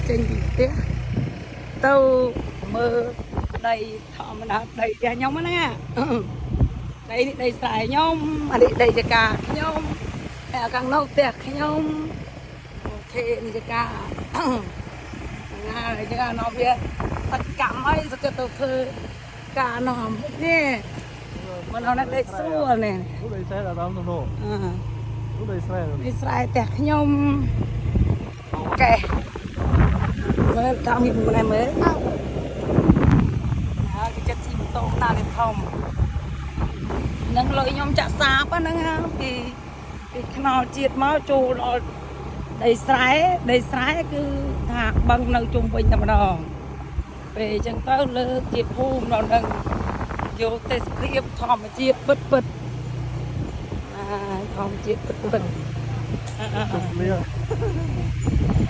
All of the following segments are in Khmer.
ចេញពីផ្ទះទៅមើលដីធម្មតាដីផ្ទះខ្ញុំហ្នឹងណាដីនេះដីស្រែខ្ញុំអានេះដីចកាខ្ញុំហើយអាខាងនោះផ្ទះខ្ញុំOK នេះចកាណាហើយចកានោះវាសកម្មហើយសឹកទៅធ្វើការនោះនេះមិនអត់ដេកស្រួលនេះ នោះដីស្រែដល់ដល់នោះ អឺ នោះដីស្រែ នេះស្រែផ្ទះខ្ញុំកែមើលតាមនេះមិនមើលហើយគេចិត្តជិះម៉ូតូណានេះធំនឹងលុយខ្ញុំចាក់សាបហ្នឹងពីពីខ្នល់ជាតិមកចូលដល់ដីស្រែដីស្រែគឺថាបឹងនៅជុំវិញតែម្ដងពេលអញ្ចឹងទៅលើកជាភូមិដល់នឹងយកទេសភាពធម្មជាតិពិតពិតអាធម្មជាតិពិតពិត ជុំលៀ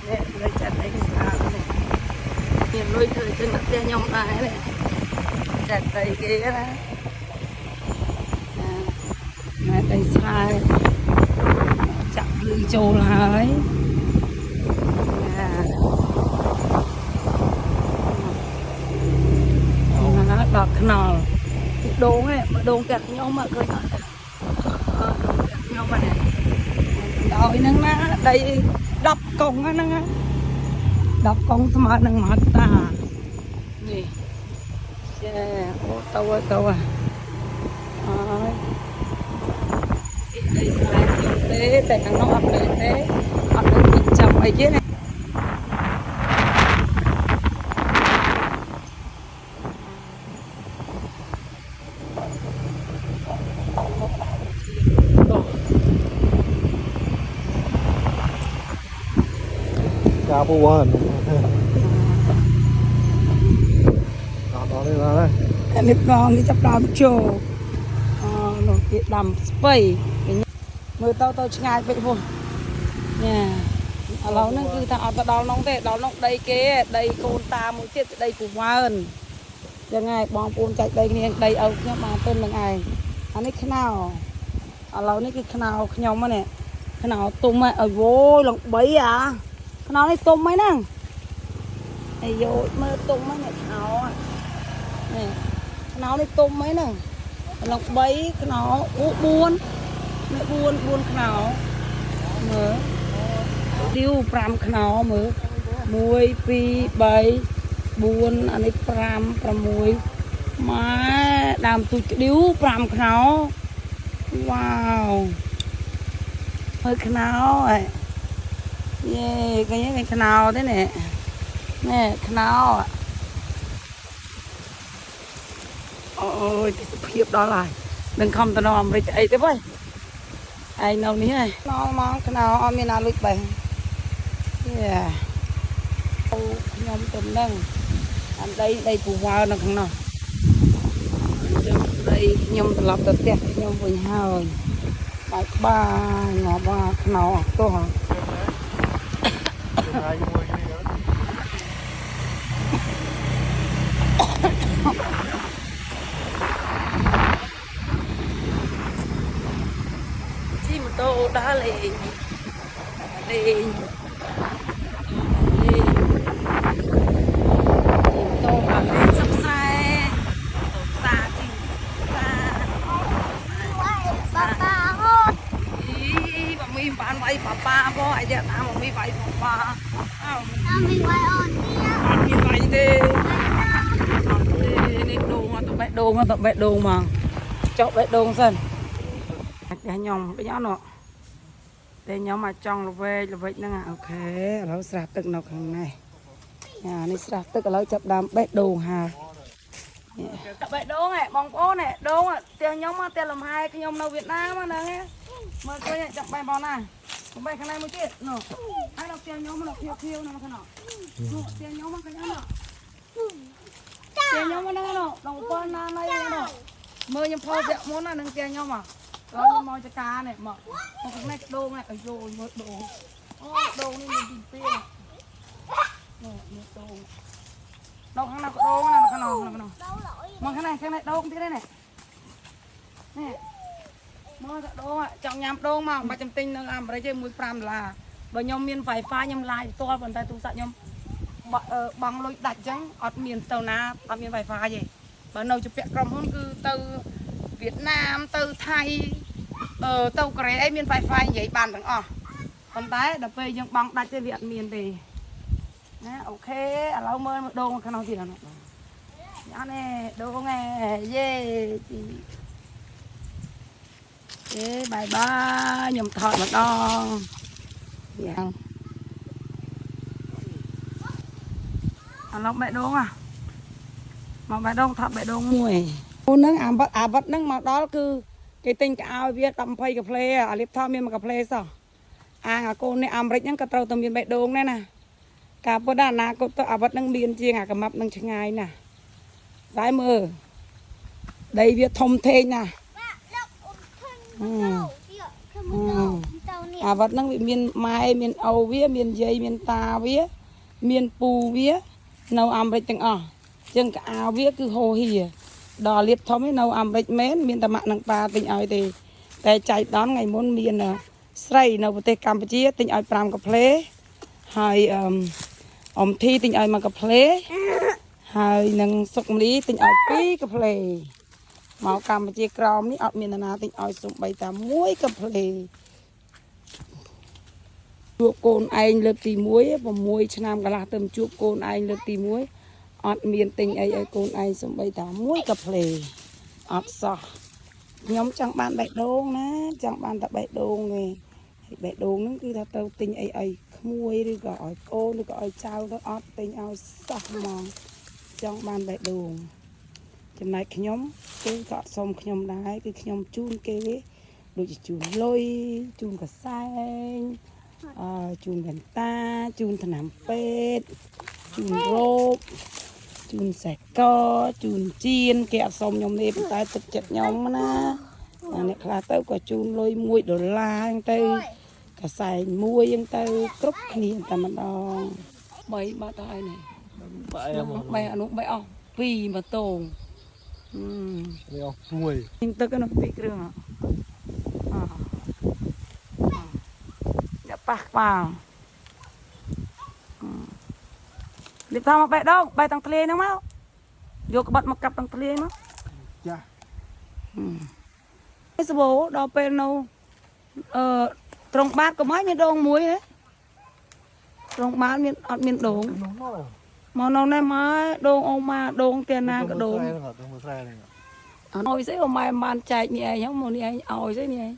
នេះលើចាត់អីស្អាតនេះមានលុយធ្វើចឹងដល់ផ្ទះខ្ញុំដែរនេះចាត់ដីគេណាណែដីស្រែចាក់ភ្លឺចូលហើយណាដល់ខ្នល់ដូងឯងដូងផ្ទះខ្ញុំមកឃើញអត់អត់ដូងផ្ទះខ្ញុំហ្នឹងដោយហ្នឹងណាដី10កុងហ្នឹងណា10កុងស្មើនឹង1ហិកតានេះចេអូទៅទៅអើយដីស្រែខ្ញុំទេតែខាងនោះអត់ទេទេអត់ដឹងចិញ្ចឹមអីគេណា កាពូវ៉ានដល់ដល់នេះដល់ហើយ អានេះបងនេះចាប់ដើមចូលអូនោះគេដាំស្ពៃមើលទៅទៅឆ្ងាយពេកហួសញ៉ាឥឡូវហ្នឹងគឺថាអត់ទៅដល់នោះទេដល់នោះដីគេដីកូនតាមួយទៀតដីពូវ៉ើនចឹងហើយបងប្អូនចែកដីគ្នាដីឪខ្ញុំបានទៅនឹងឯងអានេះខ្នោឥឡូវនេះគឺខ្នោខ្ញុំហ្នឹងខ្នោទុំហ្នឹងអើយវយឡើង3អាខ្នោនេះទុំហ្នឹងអាយោមើលទុំហ្នឹងខ្នោនេះខ្នោនេះទុំហ្នឹងឡើង3ខ្នោអូ4នេះ4 4ខ្នោមើលឌីវ5ខ្នោមើល1 2 3 4អានេះ5 6ម៉ែដើមទូចក្ដៀវ5ខ្នោវ៉ាវមើលខ្នោហ៎យេឃើញឃើញខ្នោទេនេះនេះខ្នោអូយទេសភាពដល់ហើយនឹងខំទៅដល់អាមេរិកអីទេបើឯងនៅនេះហើយខ្នោមកខ្នោអត់មានណាលួចបេះយេខ្ញុំទៅនឹងអានដីដីពូវ៉ើនៅខាងនោះអញ្ចឹងដីខ្ញុំត្រឡប់ទៅផ្ទះខ្ញុំវិញហើយបាយបាយងាប់អាខ្នោអស់ទោះ ថ្ងៃមួយនេះ ជិះម៉ូតូដើរលេងលេងលេងជិះម៉ូតូដើរលេងសុខស្រែទៅផ្សារជិះផ្សារ ប៉ាប៉ាហូត អីបាមីបានវាយប៉ាប៉ាផងអាយ៉ាតាមមីវាយប៉ាប៉ាអើ តាមមីវាយអូនទៀត អត់មានវាយទេអត់ទេនេះដូងអត់ទៅបេះដូងអត់ទៅបេះដូងមកចុះបេះដូងសិនផ្ទះខ្ញុំដូចអត់នោះតែខ្ញុំមកចង់ល្វែកល្វែកហ្នឹង OK ឥឡូវស្រះទឹកនៅខាងនេះអានេះស្រះទឹកឥឡូវចាប់ដើមបេះដូងហើយតបេះដូងហ៎បងប្អូនហ៎ដូងផ្ទះខ្ញុំផ្ទះលំហែខ្ញុំនៅវៀតណាមហ្នឹងមើលឃើញចាំបេះបងណាបេះខាងនេះមួយទៀតនោះហើយនៅផ្ទះខ្ញុំនៅខៀវខៀវនៅខាងនោះនោះផ្ទះខ្ញុំខាងនោះផ្ទះខ្ញុំហ្នឹងនោះដល់ប៉ុណ្ណាណៃនោះមើលខ្ញុំផលវគ្គមុនណានឹងផ្ទះខ្ញុំហ៎ដល់មកចកានេះមកមកខាងនេះដូងនេះអាយមើលដូងអូដូងនេះមានទីពីរនោះនេះដូងដល់ខាងនោះដូងណាខាងនោះខាងនោះ ដូងលយ មកខាងនេះខាងនេះដូងទៀតនេះនេះមកទៅដូងចង់ញ៉ាំដូងមកមិនចាំទិញនៅអាមេរិកទេ1 5ដុល្លារបើខ្ញុំមាន Wi-Fi ខ្ញុំ live ផ្ទាល់ប៉ុន្តែទូរស័ព្ទខ្ញុំ បង់លុយដាច់អញ្ចឹងអត់មានទៅណាអត់មាន Wi-Fi ទេបើនៅជាពាក់ក្រុមហ៊ុនគឺទៅវៀតណាមទៅថៃទៅកូរ៉េអីមាន Wi-Fi និយាយបានទាំងអស់ប៉ុន្តែដល់ពេលយើងបង់ដាច់ទេវាអត់មានទេណាOK ឥឡូវមើលមើលដូងក្នុងទៀតហ្នឹងញ៉ាំនេះដូងឯយេជីអេ bye bye ខ្ញុំថតម្ដងយ៉ាង ឥឡូវបេះដូងอ่ะមកបេះដូងថតបេះដូងមួយអូនហ្នឹងអាវ៉ាត់អាវ៉ាត់ហ្នឹងមកដល់គឺគេទិញកៅឲ្យវា10 20កាផ្លេអាលៀបថតមានមួយកាផ្លេសោះអាងអាកូននេះអាមេរិកហ្នឹងក៏ត្រូវតែមានបេះដូងដែរណាការពិតដល់អនាគតទៅអាវ៉ាត់ហ្នឹងមានជាងអាកំាប់ហ្នឹងឆ្ងាយណាស់តែមើលដីវាធំធេងណាស់ បាក់លុកអ៊ំធុនទៅយកខ្ញុំទៅទៅនេះ អាវ៉ាត់ហ្នឹងវាមានម៉ែមានឪវាមានយាយមានតាវា មានពូវានៅអាមេរិកទាំងអស់ជាងកៅវាគឺហូហៀដល់លៀបធំឯនៅអាមេរិកមែនមានតែម៉ាក់និងប៉ាទិញឲ្យទេតែចៃដន្យថ្ងៃមុនមានស្រីនៅប្រទេសកម្ពុជាទិញឲ្យ5កាផ្លេហើយអឺអមធីទិញឲ្យ1កាផ្លេហើយនឹងសុកមលីទិញឲ្យ2កាផ្លេមកកម្ពុជាក្រោមនេះអត់មាននរណាទិញឲ្យសំបីតែ1កាផ្លេ ជួបកូនឯងលើកទី1 6ឆ្នាំកន្លះទៅជួបកូនឯងលើកទី1អត់មានទិញអីឲ្យកូនឯងសំបីតាមួយកាផ្លេអត់សោះខ្ញុំចង់បានបេះដូងណាចង់បានតែបេះដូងទេហើយបេះដូងហ្នឹងគឺថាទៅទិញអីឲ្យក្មួយឬក៏ឲ្យកូនឬក៏ឲ្យចៅទៅអត់ទិញឲ្យសោះហ្មងចង់បានបេះដូងចំណែកខ្ញុំគេក៏អត់សុំខ្ញុំដែរគឺខ្ញុំជូនគេដូចជាជូនលុយជូនកសែង ជូនវ៉ែនតាជូនថ្នាំពេទ្យជូនរ៉ូបជូនខ្សែកជូនជៀនគេអត់សុំខ្ញុំទេប៉ុន្តែទឹកចិត្តខ្ញុំណាអាអ្នកខ្លះទៅក៏ជូនលុយ1ដុល្លារហ្នឹងទៅកសែងមួយហ្នឹងទៅគ្រប់គ្នាតែម្ដង3បាត់ទៅហើយនេះ បែមក បីអានោះបីអស់2ម៉ូតូអឺ នេះអស់មួយ ញទឹកនោះពីរគ្រឿងអអ្នកប៉ះក្បាលលៀបថមកបេះដូងបេះតាំងធ្លាយហ្នឹងមកយកក្បត់មកកាប់តាំងធ្លាយមក ចាស់ សបោដល់ពេលនៅអឺត្រង់បាតក៏មិនមានដូងមួយហ៎ត្រង់បាតមានអត់មានដូង នោះនោះ មកនៅនេះមកដូងអូម៉ាដូងទៀនណាក៏ដូង ដូងស្រែហ្នឹង អោយស្អីអូម៉ែបានចែកនេះឯងហ្នឹងមកនេះឯងឲ្យស្អីនេះឯង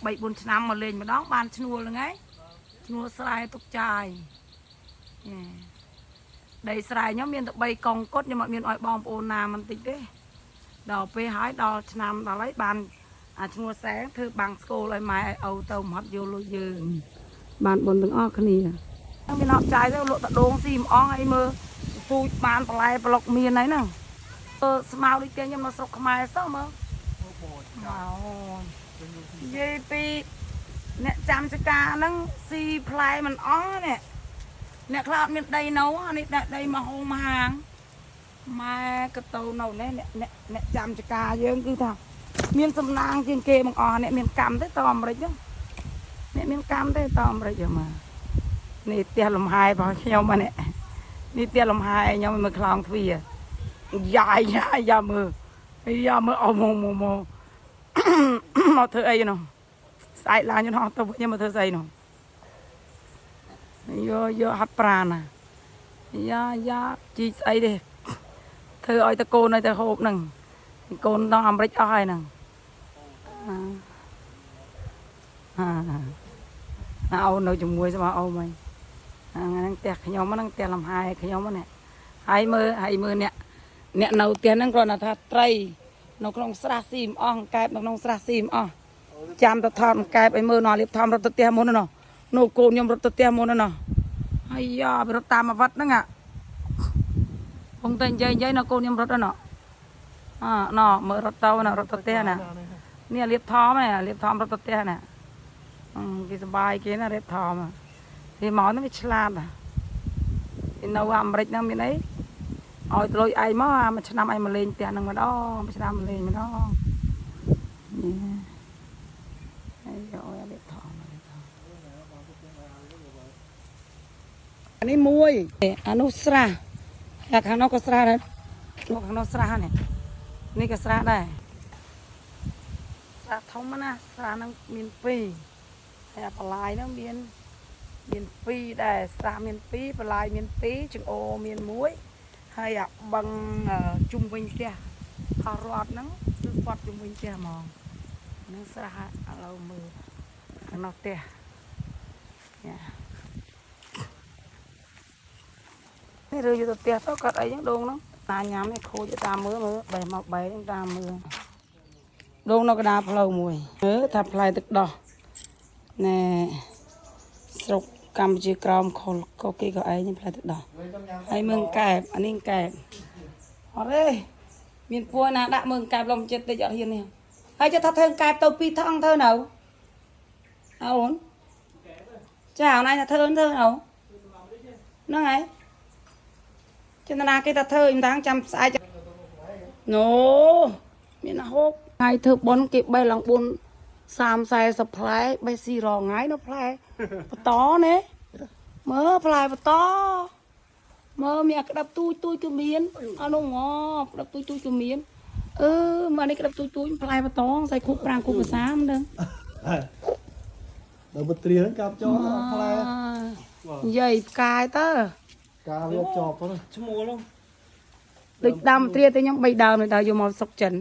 3 4ឆ្នាំមកលេងម្ដងបានឈ្នួលហ្នឹងឯងឈ្នួលស្រែទុកចាយហេដីស្រែខ្ញុំមានតែ3កង់កុដខ្ញុំអត់មានឲ្យបងប្អូនណាមិនតិចទេដល់ពេលហើយដល់ឆ្នាំដល់ហើយបានអាឈ្នួលសែងធ្វើបាំងស្គលឲ្យម៉ែឲ្យឪទៅមកយកលុយយើងបានបុណ្យទាំងអស់គ្នាហ្នឹងមានអត់ចាយទៅលក់តដូងស៊ីម្អងឲ្យមើលពូជបានបន្លែប្លុកមានហើយហ្នឹង អឺស្មៅដូចគេខ្ញុំនៅស្រុកខ្មែរសោះមើលមកនិយាយពីអ្នកចាំចការហ្នឹងស៊ីផ្លែមិនអស់នេះអ្នកខ្លះអត់មានដីនៅអានេះដាក់ដីមកហូមហាងម៉ែក៏ទៅនៅនេះអ្នកអ្នកអ្នកចាំចការយើងគឺថាមានសំណាងជាងគេបងអស់អ្នកមានកម្មទេតអាមេរិកហ្នឹងអ្នកមានកម្មទេតអាមេរិកហ្នឹងមកនេះផ្ទះលំហែរបស់ខ្ញុំអានេះនេះផ្ទះលំហែខ្ញុំមើលខ្លោងទ្វារ យ៉ាយ៉ាយ៉ាមើលយ៉ាមើលអមមកមកមកធ្វើអីនោះស្អែកឡើងខ្ញុំហោះទៅវិញមកធ្វើស្អីនោះយកយកហាត់ប្រាណាយ៉ាយ៉ាជីកស្អីទេធ្វើឲ្យតកូនឲ្យទៅហូបហ្នឹងកូនដល់អាមេរិកអស់ហើយហ្នឹងអាអូននៅជាមួយស្មាអូមហ្នឹងហ្នឹងផ្ទះខ្ញុំហ្នឹងផ្ទះលំហែខ្ញុំហ្នឹងហើយមើលហើយមើលអ្នក អ្នកនៅផ្ទះហ្នឹងគ្រាន់តែថាត្រីនៅក្នុងស្រះស៊ីមអស់កែបនៅក្នុងស្រះស៊ីមអស់ចាំទៅថតកែបឲ្យមើលណោះលៀបថមរត់ទៅផ្ទះមុនណោះនោះកូនខ្ញុំរត់ទៅផ្ទះមុនណោះហើយយ៉ាវារត់តាមអាវ៉ាត់ហ្នឹងអាពងតែនិយាយនិយាយណោះកូនខ្ញុំរត់ទៅណោះអណោះមើលរត់ទៅណោះរត់ទៅផ្ទះណានេះលៀបថមហ្នឹងលៀបថមរត់ទៅផ្ទះណាអឺគេសប្បាយគេណាលៀបថមគេមកហ្នឹងវាឆ្លាតណាគេនៅអាមេរិកហ្នឹងមានអី ឲ្យទៅលុយឯងមកអាមួយឆ្នាំឯងមកលេងផ្ទះហ្នឹងម្ដងមួយឆ្នាំមកលេងម្ដងនេះហើយយកឲ្យរៀបថងរៀបថង អានេះមួយអានោះស្រះតែខាងនោះក៏ស្រះដែរលោកខាងនោះស្រះនេះនេះក៏ស្រះដែរស្រះធំណាស់ស្រះហ្នឹងមានពីរហើយអាបន្លាយហ្នឹងមានមានពីរដែរស្រះមានពីរបន្លាយមានពីរចង្អូរមានមួយហើយអាបឹងជុំវិញផ្ទះអស់រត់ហ្នឹងគឺគាត់ជុំវិញផ្ទះហ្មងហ្នឹងស្រះឥឡូវមើលខាងនោះផ្ទះយ៉ា នេះរើយកទៅផ្ទះទៅកាត់អីហ្នឹងដូងហ្នឹងតាញ៉ាំនេះខូចតាមមើលមើលបេះមកបេះហ្នឹងតាមមើលដូងនៅកណ្ដាលផ្លូវមួយមើលថាផ្លែទឹកដោះណែស្រុកកម្ពុជាក្រោមខុលក៏គេក៏ឯងនេះផ្លែទឹកដោះហើយមើងកែបអានេះកែបអត់ទេមានពួរណាដាក់មើងកែបលំចិត្តតិចអត់ហ៊ាននេះហើយចុះថាធ្វើកែបទៅពីរថងធ្វើនៅអើអូនចាអូនឯងថាធ្វើធ្វើនៅហ្នឹងហើយ ចេតនាគេថាធ្វើអ៊ីមតាំងចាំស្អែកណូមានអាហូបថ្ងៃធ្វើប៉ុនគេបេះឡើង4 30 40ផ្លែបេះស៊ីរងថ្ងៃនៅផ្លែបន្តណែមើលផ្លែបន្តមើលមានអាក្តាប់ទូចទូចគឺមានអនុងក្តាប់ទូចទូចគឺមានអឺមកនេះក្តាប់ទូចទូចផ្លែបន្តស្អីខូបប្រាំងខូបភាសាមិនដឹង ដល់មកត្រៀងកាប់ចោលផ្លែ និយាយផ្កាយទៅ កាវាជាប់ហ្នឹង ឈ្មោះនោះ ដូចដើមត្រាទៅខ្ញុំបីដើមនេះដើរយកមកស្រុកចិន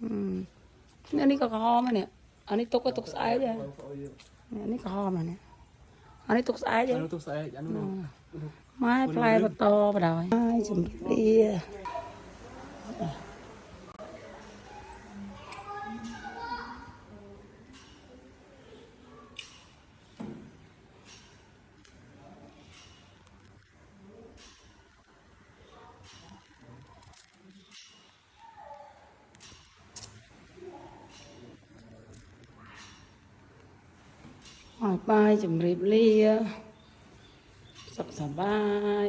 អឺនេះក៏ក្រហមដែរនេះអានេះទុកក៏ទុកស្អែកដែរនេះនេះក្រហមដែរនេះអានេះទុកស្អែកដែរ អានោះទុកស្អែកអានោះ ម៉ែផ្លែបន្តបដ ாய் ហើយជំរាបលាហើយបាយជំរាបលាសុខសប្បាយ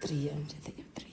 ត្រៀមចេះតែត្រៀម